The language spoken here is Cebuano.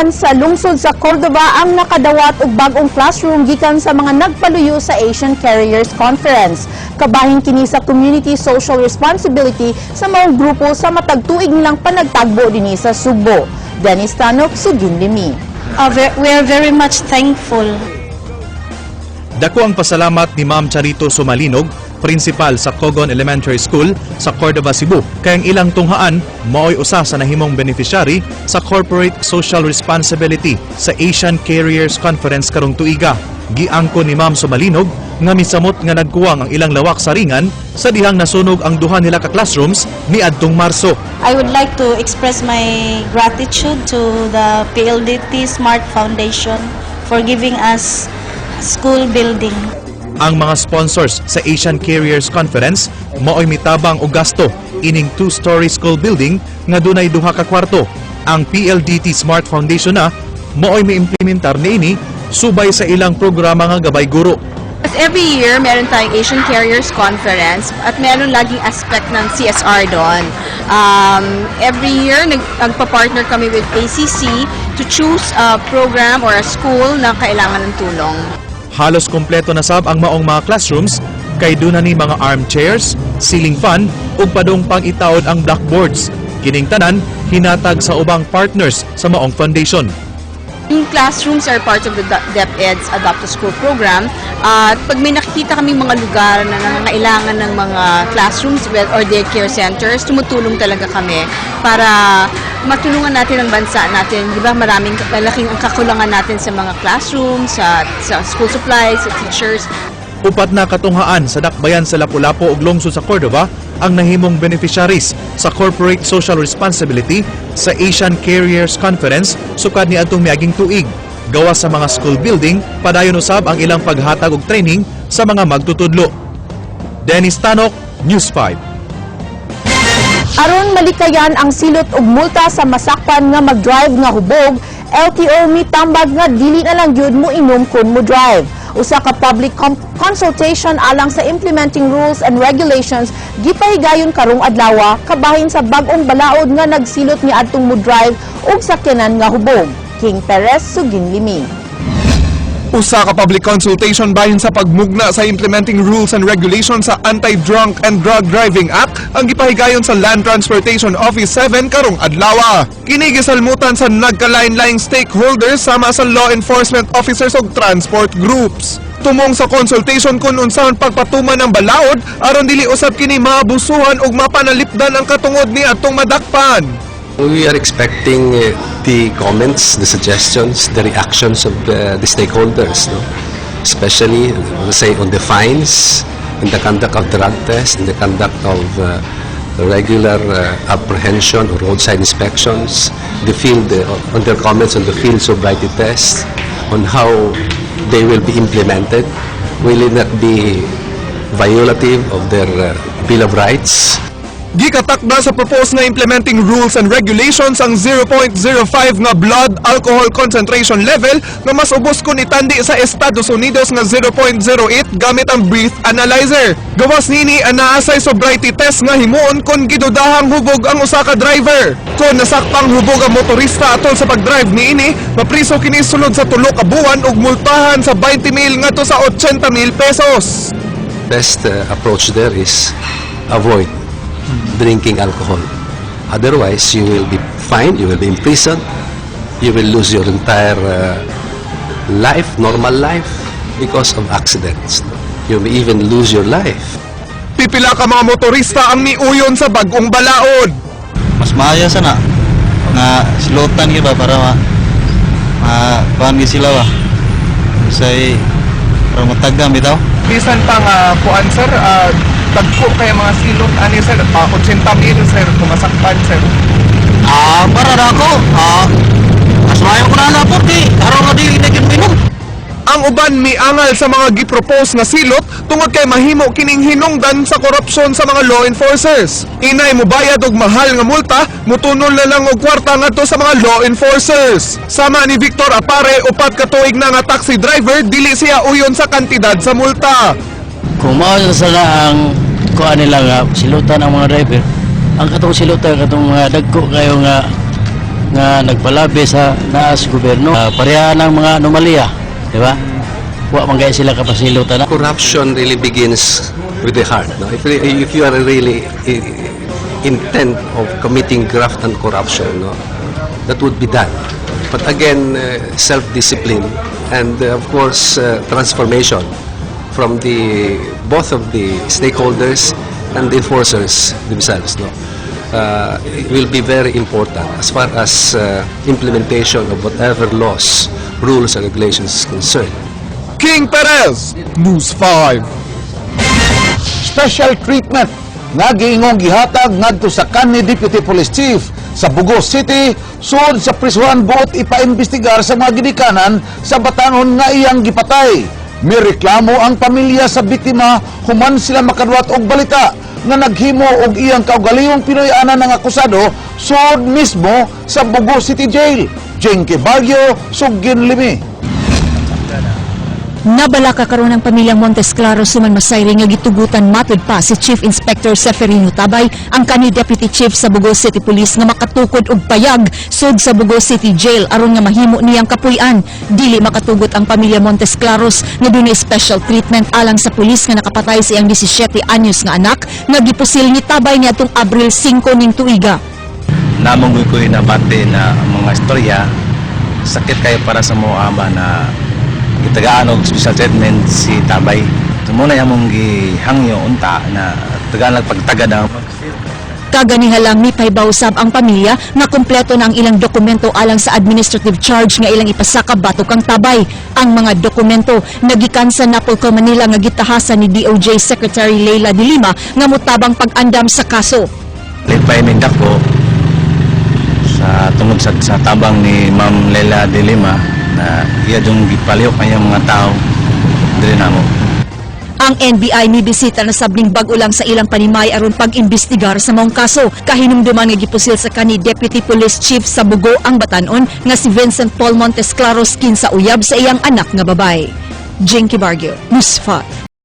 Katunghaan sa lungsod sa Cordova ang nakadawat og bag-ong classroom gikan sa mga nagpaluyo sa Asian Carriers Conference. Kabahin kini sa community social responsibility sa maong grupo sa matag tuig nilang panagtagbo dinhi sa Sugbo. Dennis Tanok, Suginlimi. We are very much thankful. Dako ang pasalamat ni Ma'am Charito Sumalinog, principal sa Cogon Elementary School sa Cordova, Cebu. Kay ang ilang tunghaan mao'y usa sa nahimong beneficiary sa Corporate Social Responsibility sa Asian Carriers Conference karong tuiga. Giangko ni Ma'am Sumalinog nga misamot nga nagkuwang ang ilang lawak sa ringan sa dihang nasunog ang duha nila ka classrooms niadtong Marso. I would like to express my gratitude to the PLDT Smart Foundation for giving us school building. Ang mga sponsors sa Asian Carriers Conference mao'y mitabang og gasto ining two-story school building nga dunay duha ka kwarto. Ang PLDT Smart Foundation na mao'y miimplementar niini subay sa ilang programa nga Gabay Guro. As every year, meron tayong Asian Carriers Conference at meron laging aspect ng CSR doon. Every year, nagpa-partner kami with ACC to choose a program or a school na kailangan ng tulong. Halos kompleto na sab ang maong mga classrooms kay duna ni mga armchairs, ceiling fan ug padung pang itaod ang blackboards. Kining tanan hinatag sa ubang partners sa maong foundation. Yung classrooms are part of the DepEd's Adopt a School program. At pag may nakikita kami mga lugar na nangangailangan ng mga classrooms or daycare centers, tumutulong talaga kami para matulungan natin ang bansa natin. Di ba, maraming malaking ang kakulangan natin sa mga classrooms, sa school supplies, sa teachers. Upat na katunghaan sa dakbayan sa Lapu-Lapu ug lungsod sa Cordova ang nahimong beneficiaries sa Corporate Social Responsibility sa Asian Carriers Conference sukad niadtong miaging tuig. Gawas sa mga school building, padayon usab ang ilang paghatag og training sa mga magtutudlo. Dennis Tanok, News 5. Aron malikayan ang silot og multa sa masakpan nga mag-drive nga hubog, LTO mitambag nga dili na lang gyud mo inom kun mo drive. Usa ka public consultation alang sa implementing rules and regulations gipahigayon karong adlaw kabahin sa bag-ong balaod nga nagsilot niadtong mo drive og sakyanan nga hubog. King Perez, Suginlimi. Usa ka public consultation bahin sa pagmugna sa implementing rules and regulations sa Anti-Drunk and Drug Driving Act ang gipahigayon sa Land Transportation Office 7 karong adlaw. Kini gisalmutan sa nagkalain-laing stakeholders sama sa law enforcement officers ug transport groups. Tumong sa consultation kung unsaon pagpatuman ang balaod aron dili usab kini maabusuhan ug mapanalipdan ang katungod ni atong madakpan. We are expecting the comments, the suggestions, the reactions of the stakeholders, no? Especially, let's say, on the fines, in the conduct of drug tests, in the conduct of regular apprehension or roadside inspections, on their comments on the field sobriety tests, on how they will be implemented. Will it not be violative of their Bill of Rights? Gikatakda sa proposed nga implementing rules and regulations ang 0.05 nga blood alcohol concentration level nga mas ubos kun itandi sa Estados Unidos nga 0.08 gamit ang breath analyzer. Gawas nini, anaa say sobriety test nga himuon kon gidudahang hubog ang usa ka driver. Kon nasakpang hubog ang motorista atol sa pagdrive niini, mapriso kini sulod sa 3 ka buwan ug multahan sa 20 mil ngadto sa 80 mil pesos. Best approach there is avoid drinking alcohol. Otherwise, you will be fined, you will be imprisoned, you will lose your entire life, normal life, because of accidents. You may even lose your life. Pipila ka mga motorista ang miuyon sa bag-ong balaod. Mas maayo sana nga silutan gyud ba para ma kuan gyud sila ba say para matagdam bitaw. Bisan pa nga kuan, sir, dagko kay mga silot ani, sir, pa 80 mil, sir, kung masakpan, sir? Ah, para na ako, mas maayo ko na po kay aron nga dili na gyud minom. Ang uban miangal sa mga gipropose nga silot tungod kay mahimo kining hinungdan sa korupsyon sa mga law enforcers. Inay mobayad og mahal nga multa, mutunol na lang og kwarta ngadto sa mga law enforcers. Sama ni Victor Apare, 4 ka tuig na nga taxi driver, dili siya uyon sa kantidad sa multa. Kung mao sa sana ang kuan nila nga silutan ang mga driver, ang katong silutan katong mga dagko kayo nga nga nagpalabi sa naas gobyerno. Pareha ng mga anomalya, di ba? Wa man kaya sila kapasilot ana. Corruption really begins with the heart. No? If you are really intent of committing graft and corruption, no, that would be done. But again, self-discipline and of course transformation from the both of the stakeholders and the enforcers themselves, no, it will be very important as far as implementation of whatever laws, rules, and regulations is concerned. King Perez, News 5. Special treatment nga giingong gihatag ngadto sa kanhi Deputy Police Chief sa Bogo City sud sa prisuhan buot ipaimbestigar sa mga ginikanan sa batanon nga iyang gipatay. Mireklamo ang pamilya sa biktima human sila makaduwat og balita nga naghimo og iyang kaugalingong Pinoy-anan ng akusado sud mismo sa Bogo City Jail. Jinky Baguio, Sugin Limi. Nabalaka karon ang pamilyang Montes Claros suman masayri nga gitugutan matud pa si Chief Inspector Seferino Tabay, ang kanhi Deputy Chief sa Bogo City Police, nga makatukod og payag sud sa Bogo City Jail aron nga mahimo niyang kapuy-an. Dili makatugot ang pamilya Montes Claros nga dunay special treatment alang sa pulis nga nakapatay sa iyang 17 anyos nga anak nga gipusil ni Tabay niadtong Abril 5 ning tuiga. Namong ko nabati na ang mga istorya, sakit kayo para sa mga ama na gitagaan og special treatment si Tabay. So muna among gihangyo unta na tagaan lang pagtagad ang Kaganiha lang mipahibaw sab ang pamilya nga kumpleto na ang ilang dokumento alang sa administrative charge nga ilang ipasaka batok kang Tabay. Ang mga dokumento nagikan sa Napolcom Manila nga gitahasan ni DOJ Secretary Leila de Lima nga mutabang pag-andam sa kaso. Lipay min dako sa tungod sa tabang ni Ma'am Leila de Lima na iya dong gipalihok ang iyang mga tao diri namo. Ang NBI mibisita na sab ning bag-o lang sa ilang panimay aron pag-imbestigar sa maong kaso. Kahinumduman nga gipusil sa kanhi Deputy Police Chief sa Bogo ang batanon nga si Vincent Paul Montes Claros, kinsa uyab sa iyang anak nga babae. Jinky Bargio, News 5.